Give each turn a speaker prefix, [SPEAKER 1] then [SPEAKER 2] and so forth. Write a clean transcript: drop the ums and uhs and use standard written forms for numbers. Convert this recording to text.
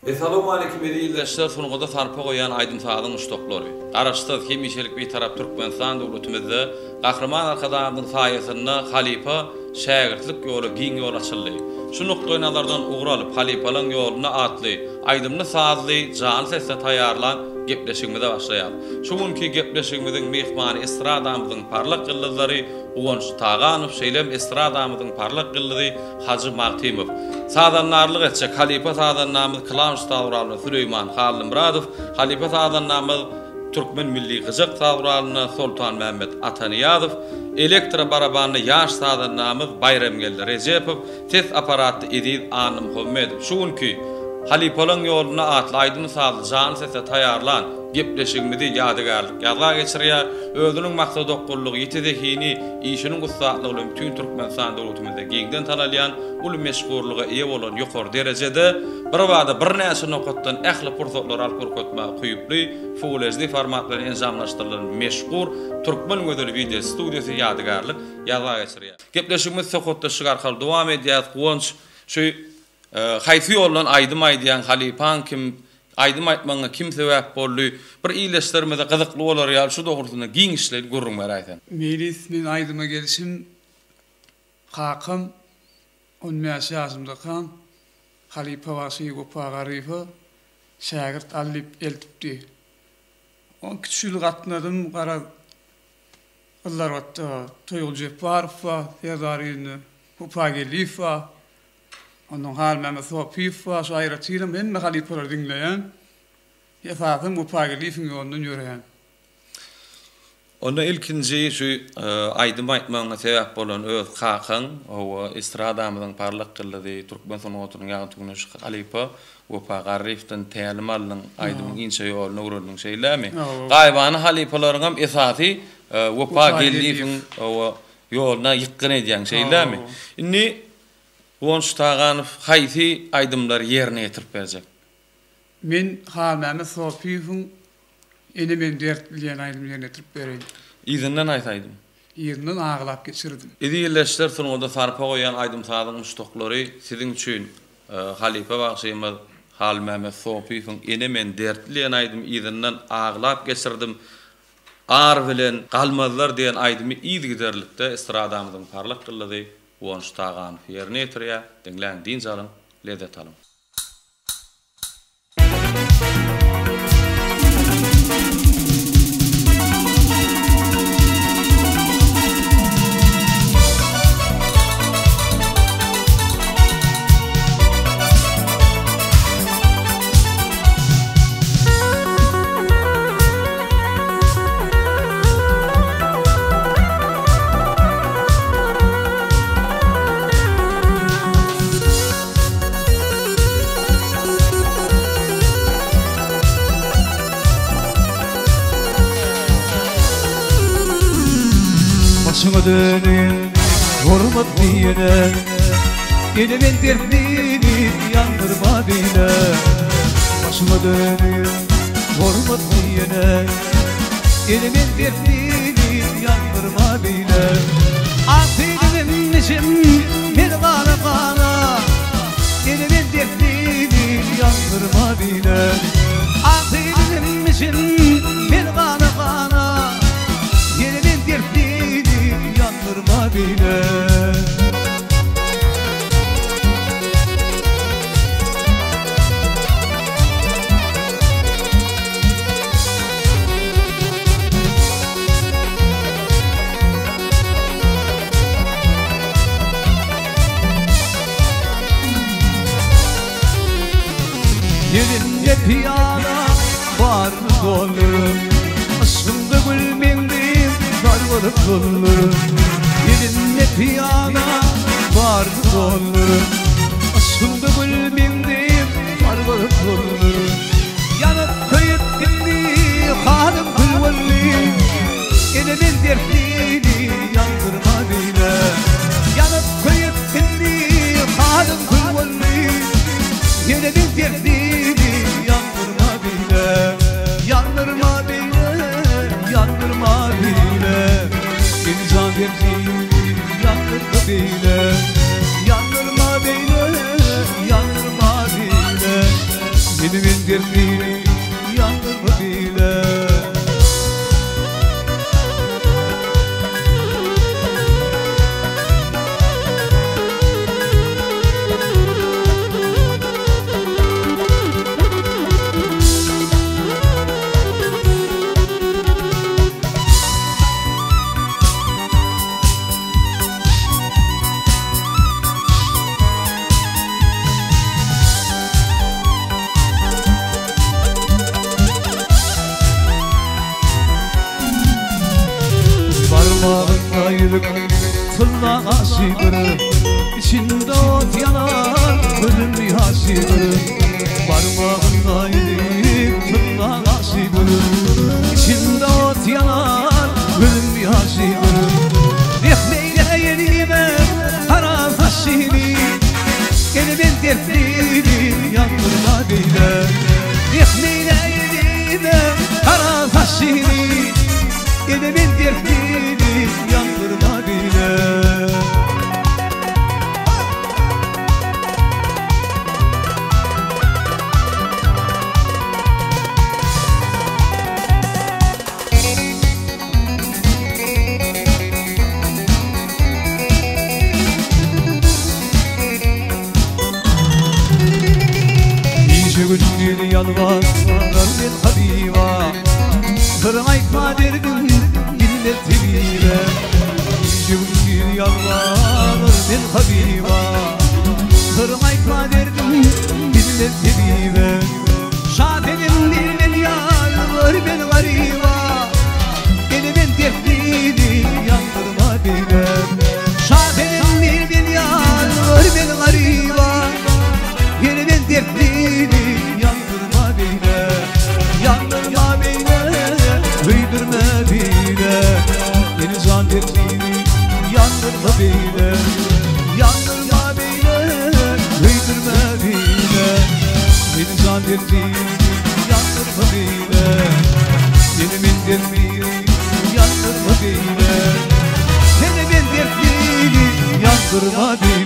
[SPEAKER 1] Essalawmaleýkim eziz ildeşler sungata sarpa goýýan aýdym-sazyň muşdaklary. Garaşsyz, hemişelik Bitarap Türkmenistan döwletimizde Gahryman Arkadagymyzyň saýasynda halypa, şägirtlik ýoly giň ýol açyldy. Şu nukdaý nazardan ugur alyp Halypalaň ýolunda atly aýdymly-sazly janly sesde taýýarlan gepleşigimize başlaýas. Şu günki gepleşigimiziň myhmany estradamyzyň parlak ýyldyzlary Guwanç Taganow şeýle hem estradamyzyň parlak ýyldyzy Hajy Magtymow. Sazandarlyk etjek halypa sazandamyz klawiş saz guralynda Süleýman Hallymyradow, halypa sazandamyz türkmen milli gyjak saz guralynda Soltanmämmet Atanyýazow, elektro barabanda ýaş sazandamyz Baýramgeldi Rejepow, ses apparatda Eziz Annamuhammedow. Şu günki Halypalaň ýolunda atly aýdym-sazly janly sesde taýýarlan gepleşigimizi ýadygärlik ýazga geçirýär. Özüniň maksadaokgunlygy, ýiti zehini, işiniň ussatlygy bilen bütin Türkmenistan döwletimizde giňden tanalýan, uly meşhurlyga eýe bolan ýokary derejede, birbada birnäçe nokatdan ähli pursatlary alyp görkezmäge ukyply Full HD format bilen enjamlaşdyrylan meşhur Türkmen gözeli wideo studiýasy ýadygärlik ýazga geçirýär. Gepleşigimizi söhbetdeşlik arkaly dowam edýäris. Guwanç, şu haýsy ýoldan aýdym aýdýaň, halypaň kim, aýdym aýtmagyňa kim sebäp boldy? Bir ildeşlerimize gyzykly bolar ýaly şu dogrusynda giňişleýin gürrüň beräýseň.
[SPEAKER 2] Meýlis, men aýdyma gelşim kakam 15 ýaşymdakam halypa bagşy Wepa Garyýewe şägirt al diýip eltipdi. On kiçi ýyl gatnadym, garaz Gyzlarbatda Toýguly Jepbarow bar, Serdar ilinde Wepa Geldiýew bar, ondan Halmämmet Sopyýew bar, şu aýratynam hemme halypalary diňleýän. Esasam Wepa Geldiýewiň ýolundan ýöreýän.
[SPEAKER 1] Onda ilkinji şu aýdym aýtmagyňa sebäp bolan öz kakaň, hawa, estradamyzyň parlak ýyldyzy, türkmen sungatynyň ýagty güneşi halypa Wepa Garryýewden tälim aldyň, aýdymyň inçe ýoluny öwrendiň, şeýlemi? Gaýybana halypalaryňam esasy Wepa Geldiýewiň, hawa, ýoluna ýykgyn edýäň, şeýlemi? Indi Guwanç Taganow haýsy aýdymlary ýerine ýetirip berjek?
[SPEAKER 2] Men Halmämmet Sopyýewiň Ene men dertli diýen aýdymy ýerine ýetirip bereýin.
[SPEAKER 1] Yzyndan haýsy aýdym?
[SPEAKER 2] Yzyndan aglap geçirdim.
[SPEAKER 1] Eziz ildeşler sungata sarpa goýýan aýdym-sazyň muşdaklary siziň üçin halypa bagşymyz Halmämmet Sopyýewiň Ene men dertli diýen aýdymy yzyndan aglap geçirdim ar bilen galmazlar diýen aýdymy yzygiderlikde estradamyzyň parlak ýyldyzy Guwanç Taganow ýerine ýetirýär. Diňläň dynç alyň lezzet alyň.
[SPEAKER 3] Başyňa döneýin hormat diýene Ene men dertlini ýandyrma beýle Başyňa döneýin hormat diýene Ene men dertlini ýandyrma beýle Asyl işim men gala gala Ene men dertlini ýandyrma beýle Asyl işim men gala gala Ene men dertlini ýandyrma beýle Elimde piyala bar dolu Yşkymda gül meňdim zar bolup dolu Elimde piyala bar dolu Yşkymda gül meňdim zar bolup dolu Ýanyp köýüp indi halym kül boldy Ene men dertlini ýandyrma beýle Ýanyp köýüp indi halym kül boldy Ene men dertlini ýandyrma beýle Ýandyrma beýle ýandyrma beýle Meni jan dertlini ýandyrma beýle Ýandyrma beýle ýandyrma beýle. Seni men dertlini ýandyrma beýle. Barmagynda ýüzük, tylla gaşydyr, Içinde ot ýanar, gözüm ýaşydyr. Barmagynda ýüzük, tylla gaşydyr, Içinde ot ýanar, gözüm ýaşydyr. Rehmeýle elime haram haşyny, Gene men dertlini ýandyrma beýle. Rehmeýle elime haram haşyny, Gene men dertlini ýandyrma beýle. Gije gündiz ýalbarlar men habiba, Syryň aýtma derdiň bilmez tebibe. Gije gündiz ýalbarlar men habiba, Syryň aýtma derdiň bilmez tebibe. Şasenem bilmez ýalbar men garyba, Gene men dertlini ýandyrma beýle. Şasenem bilmez ýalbar men garyba, Gene men dertlini ýandyrma beýle. Ýandyrma beýle, öýdürme beýle. Beni jan dertlini ýandyrma beýle. Ýandyrma beýle, öýdürme beýle. Beni jan dertlini ýandyrma beýle. Seni men dertlini ýandyrma beýle. Seni men dertlini ýandyrma beýle.